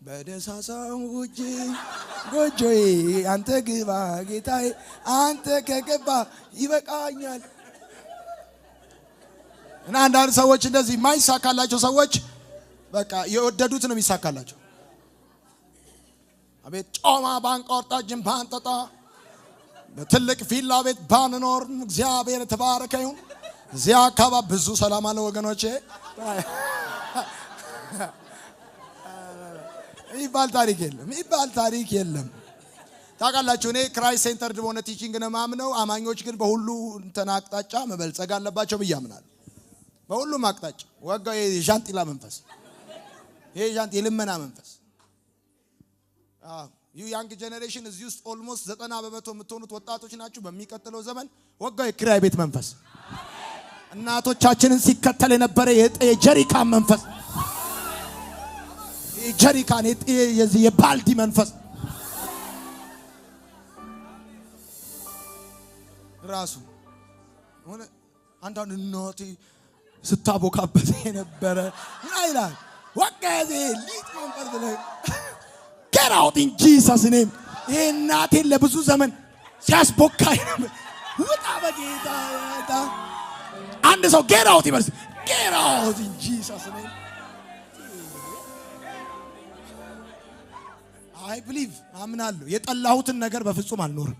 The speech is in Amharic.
በደሳሳው ውጪ ጎጆዬ አንተ ግባ ጌታዬ፣ አንተ ከገባ ይበቃኛል። እና አንዳንድ ሰዎች እንደዚህ የማይሳካላቸው ሰዎች በቃ የወደዱት ነው የሚሳካላቸው። አቤት ጮማ ባንቆርጣ ጅን ባንጠጣ በትልቅ ቪላ ቤት ባንኖር እግዚአብሔር የተባረከ ይሁን። እዚያ አካባቢ ብዙ ሰላም አለ ወገኖቼ። የሚባል ታሪክ የለም። የሚባል ታሪክ የለም። ታውቃላችሁ፣ እኔ Christ centered በሆነ teaching ነው የማምነው። አማኞች ግን በሁሉ እንትን አቅጣጫ መበልጸግ አለባቸው ብዬ አምናለሁ። በሁሉም አቅጣጫ ወጋ የዣንጢላ መንፈስ፣ ይሄ የልመና መንፈስ። You young generation፣ እዚህ ውስጥ almost 90% የምትሆኑት ወጣቶች ናችሁ። በሚቀጥለው ዘመን ወጋ የኪራይ ቤት መንፈስ፣ እናቶቻችንን ሲከተል የነበረ የጀሪካን መንፈስ፣ የጀሪካን የዚህ የባልዲ መንፈስ ራሱ ሆነ አንዳንድ እናቴ ስታቦካበት የነበረ ምን ይላል? ወጋ የዚህ ሊጥ መንፈስ ብለህ get out in Jesus' name። ይሄ እናቴን ለብዙ ዘመን ሲያስቦካ ውጣ በጌታ። አንድ ሰው get out ይበል። Get out in Jesus' name። I believe፣ አምናለሁ። የጠላሁትን ነገር በፍጹም አልኖርም።